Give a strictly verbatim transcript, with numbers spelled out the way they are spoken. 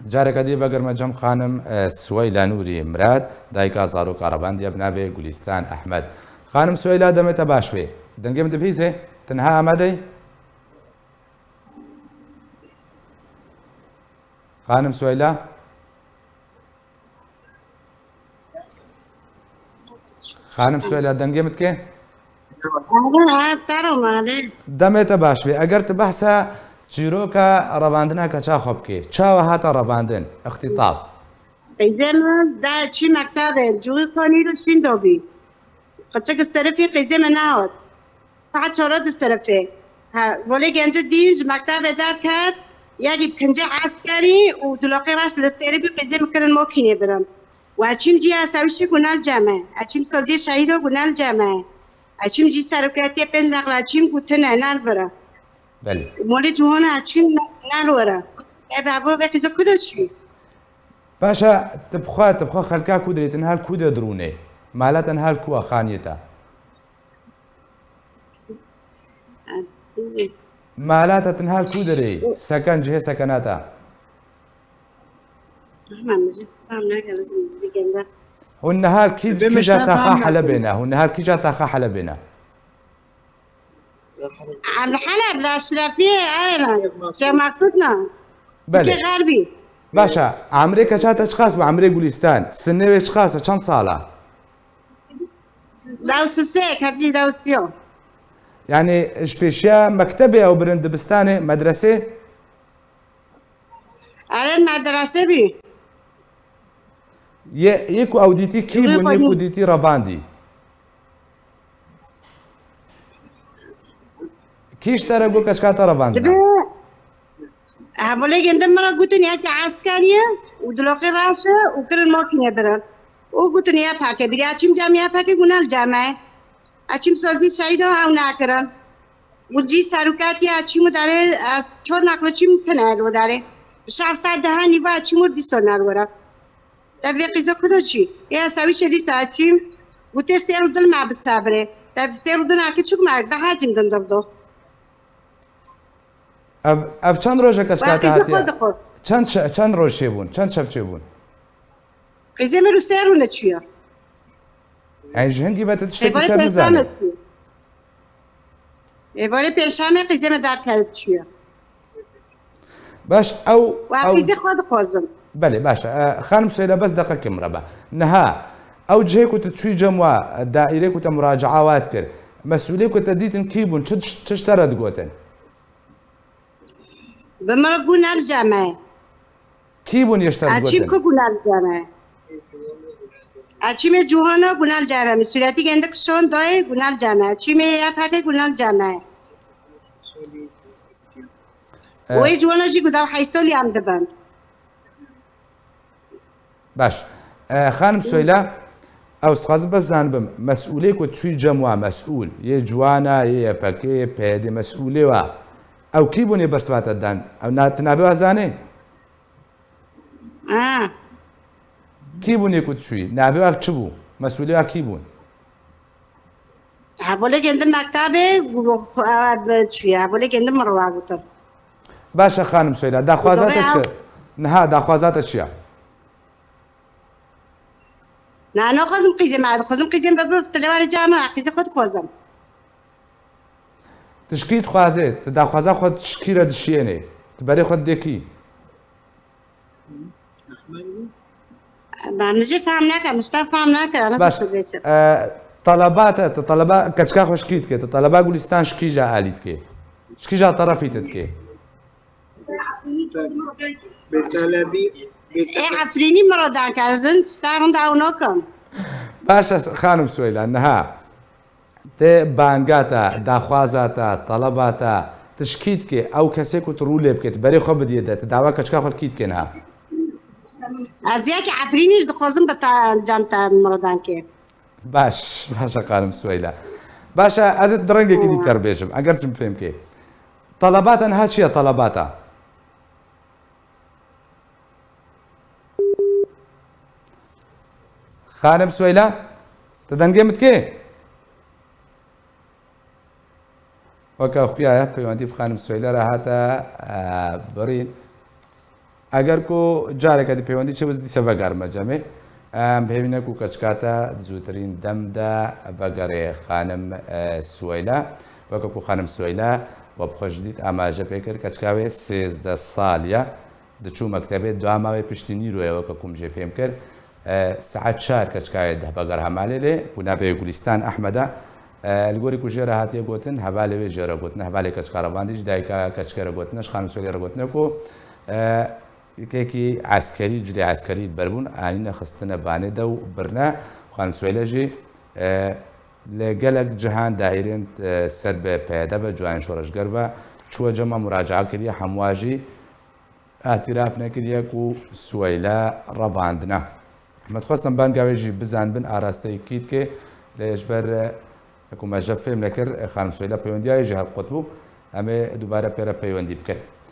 Careke dî vegerime cem xanim, e, Sweyla Nûrî Mirad, dayika zaroka revandiye bi navê Gulîstan Ehmed. Xanim Sweyla, demê te baş bê. Dengê min dibihîze? Ti niha amade yî? Xanim Sweyla? Xanim Sweyla, dengê min dike? Alo, ha, taro male. Demê te baş bê. Eger tu behsa çîroka revandina keça xwe bikê, çawa hate revandin, îxtîtaf? Qîzê min da çî mektebê, cûyî xanî û şîn dobî. Qeçek serifî qîzê min nehot. Saet çar di serifê. Ha, volê gendi dîn ji mektebê derket, yekî bi kincê eskerî û dulaqê reş li serî bî qîzê min kirin mokînê birin. Û eçîm cî esewî şik û nel ceme. Eçîm saziyê şehîdo û nel ceme. Eçîm cî serokatiyê pênc neql eçîm û tine nel bira. Belê. Molê cihana eçîm nel were. Ev hevro vê qîza ku de çû? Paşa tu bi xwe, tu bi xwe xelka ku dirê, tu niha li ku de dirûnê? Mala te niha li ku a, xaniyê te? Mala te tu niha li ku dirê? Seken, cihê sekena te? Hûn niha li kî, kîja taxa Helebê ne? Hûn niha li kîja taxa Helebê ne? Em li Heleb, li Eşrefiyê, aynen. Şêx Mesûd ne. Belê. Sikê Xerbî. Baş e, emrê keça te çiqas bû, emrê Gulîstan? Sinnê wê çiqas e, çend sal e? Dew sisê, ketî dew siyo. Yani, ji pêşiya mektebê ew birin dibistanê, medresê? Erê, medrese bî. Yê, yê ku ew dîtî kî bûn, yê ku dîtî revandî? Kî ji te re got keçika te revandine? Dibe, hevalê gêndin min re gotin, yekî eskerî ye û dilokê reş e û kirin makînê birin. Û gotin, Y P G, bîrî eçîm cem Y P G, guna li cem e. Eçîm sazî şehîda ew nakirin. Û cî serokatiya çîm û darê, ez çor naqli çîm tine li darê. Şev saet deha nîva çîm û dîso nar were. Te vê qîza ku de çî? Ê ez ewî şedî saet çîm. Gotê sêr û dil me bi sebrê. Te bi sêr û dil eke çik me behecîm din dirdo. Ev, ev çend rojeke Wa şikayete qîza hatiye? Xwe dixwe. Çend şe-, çend roj çêbûn? Çend şev çêbûn? Qîzê min û sê rûne çûye. Ey, ji hingî ve tu tiştekî Êvarê ser pêşa nizanî. Me çûye. Êvarê pêşa me qîzê me derket çûye. Baş, ew, Wa ew qîzê xwe dixwazim. Belê, baş e. E, xanim Süheyla, bes deqekê min re be. Niha, ew cihê ku tu çûyî cem wa, daîrê ku te muracaa wa dikir, mesûlê ku te dîtin kî bûn, çi, çi ji te re digotin? Bi min re bûn el cem e. Kî bûn yê ji te digotin? Eçîm ku Gunel Cem e. Eçîmê Cûhana Gunel Cem e. Min sûretî gendik şon dayê Gunel Cem e. Eçîmê Y P G Gunel Cem e. E. Wê Cûhana jî guda heysolî em dibin. Baş. E, xanim Süheyla, ez dixwazim bes zanibim, mesûlê ku çûyî cem wa, mesûl, yê Cûhana, yê Y P G, yê P Y D, mesûlê wa, ew kî bûn yê bersiva te dan? Ew na-, tu navê wa zanê? Ha. Kî bûn yê ku tu çûyî? Navê wa çi bû? Mesûlê wa kî bûn? Hevalê gêndin mektebê, gu-, gu-, e, çûye. Hevalê gêndin min re wa gotin. Baş e, xanim Süheyla. Daxwaza te çi? Niha daxwaza te çi ya? Na, naxwazim qîzê me, dixwazim qîzê me bibe, tu lê were cem e, qîzê xwe dixwazim. Tu ji kî dixwazê? Tu daxwaza xwe ji kî re dişiyênê? Tu berê xwe didê kî? Ben, min jî fehm neke, min ji te fehm neke, nasıl Baş, tu bêçim? E, taleba te, tu taleba keçika xwe ji kî dikê? Tu taleba Gulîstan ji kî ja alî dikê? Ji kî ja terefî te dikê? Bi telebî, bi Ê Efrînî min re dan ke, ez in ji te rind ew nakim. Baş e, xanim Süheyla, niha. Te banga te, daxwaza te, taleba te, tu ji kî dikê? Ew kesê ku tu rû lê bikê, tu berê xwe bidiyê de, tu dawa keçika xwe li kî dikê niha? Ez yekî Efrînî jî dixwazim bi te cem te miridan kê. Baş, baş e xanim Süheyla. Baş e, ez ê di rengekî dî bi te re bêjim, eger tu ji min fêm kê. Taleba te niha çi ye, taleba te? Xanim Süheyla, tu dengê min dikê? Weke xuya ye, peywendî bi xanim Süheyla re hate, e, birîn. Eger ku careke di pêwendî çi biz dîse vegerime cemê. Em bi hêvî ne ku keçika te di zûtirîn dem de vegerê xanim, e, Suweyla. Weke ku xanim Suweyla we bi xwe ji dît amaje pê kir, keçika wê sêzdeh sal e. Diçû mektebê, dua mawê piştî nîroyê weke ku min jê fêm kir. E, saet çar keçika wê deh veger hemalê lê ku navê wê Gulîstan Ehmed e. E, li gorî ku jê re hatiye gotin, hevalê wê jê re gotine, hevalê keçika revandî ji dayika keçikê re gotine, ji xanim Suweyla re gotine ku, e, Yekekî eskerî, cilê eskerî li ber bûn, anîne xistine vanê de û birine. Xanim Suweyla jî, e, li gelek cihan daîrên, e, ser bi P Y D ve, civakên şoreşger ve çûye cema muracaa kiriye, hemûa jî îtiraf nekiriye ku Suweyla revandine. Me dixwestin banga wê jî bizanibin, arasteyî kî dike, lê ji ber, e, ku me ji fêm nekir, e, xanim Suweyla peywendiya wê jî hev qut bû. Em ê dubare pê re peywendî bikin.